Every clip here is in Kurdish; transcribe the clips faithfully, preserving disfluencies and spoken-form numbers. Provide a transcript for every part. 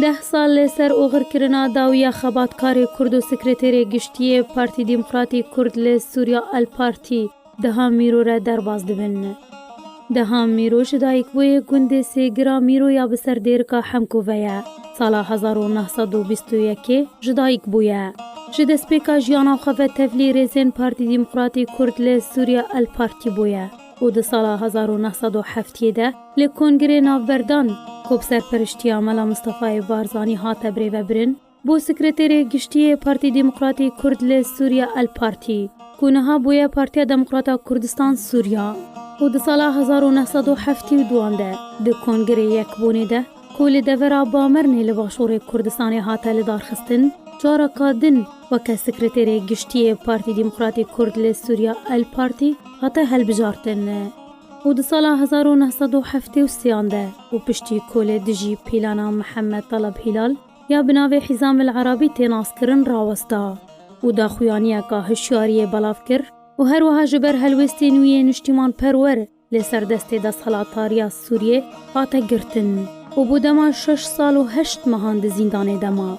Deh sal li ser oxirkirina dawiya xebatkarê Kurd û Sekreterê Giştî yê Partî Demokratî Kurd li Sûriya El Partî Deha Mîro re derbas dibin. Deha Mîro ji dayikbûyê gundê Sêgira Mîro ya bi ser dêrika Hemko ve ye. Sala hezar û neh sed û bîst û yekê ji dayik bûye. Ji destpêka jiyana xwe ve tevlî rêzên Partî Demokratî Kurd li Sûriya El Partî bûye û di sala hezar û neh sed û heftiyê de li Kongrê Navberdan, ku bi serperiştiya Mela Mistefayê Barzanî hate birêvebirin, bû Sekreterê Giştî yê Partî Demokratî Kurd li Sûriya El Partî, ku niha bûye Partiya Demokrata Kurdistan Sûriya. Û di sala hezar û neh sed û heftê û duan de di Kongrê Yekbûnê de, ku li devera Bamernê li başûrê Kurdistanê hate lidarxistin, careka din weke Sekreterê Giştî yê Partî Demokratî Kurd li Sûriya El Partî hate hilbijartin. Û di sala hezar û neh sed û heftê û sêyan de û piştî ku li dijî pîlana Mihemed Taleb Hîlal ya bi navê Hîzam el Erabî tê naskirin rawesta û daxuyaniyeka hişyariyê belav kir û her wiha ji ber helwêstên wî yê niştîmanperwer li ser destê desthilatdariya Sûriyê hate girtin û bo dema şeş sal û heşt mehan di zîndanê de ma.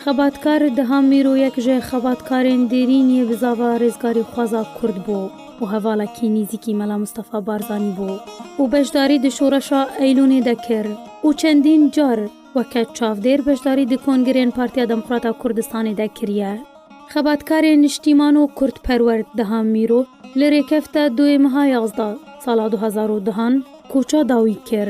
Xebatkar Deha Mîro yek ji xebatkarên dêrîn yê bizava rêzgarîxwaza Kurd bû û hevalekî nîzîkî Mela Mistefa Barzanî bû û beşdarî di şoreşa Eylûnê de kir û çendîn car weke çavdêr beşdarî di kongrên Partiya Demokrata Kurdistanê de kiriye. Xebatkarê niştîman û kurdperwer Deha Mîro li rêkefta duyê meha yazdeh sala du hezar û dehan koça dawî kir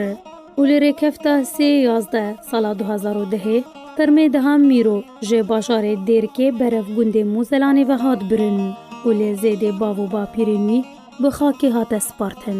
û li rêkefta sê yazdeh sala du hezar û dehê termê Deha Mîro ji bajarê Dêrikê berev gundê Mozelanê ve hat birin û li Zêdê bav û bapîrên wî bi xakê hate spartin.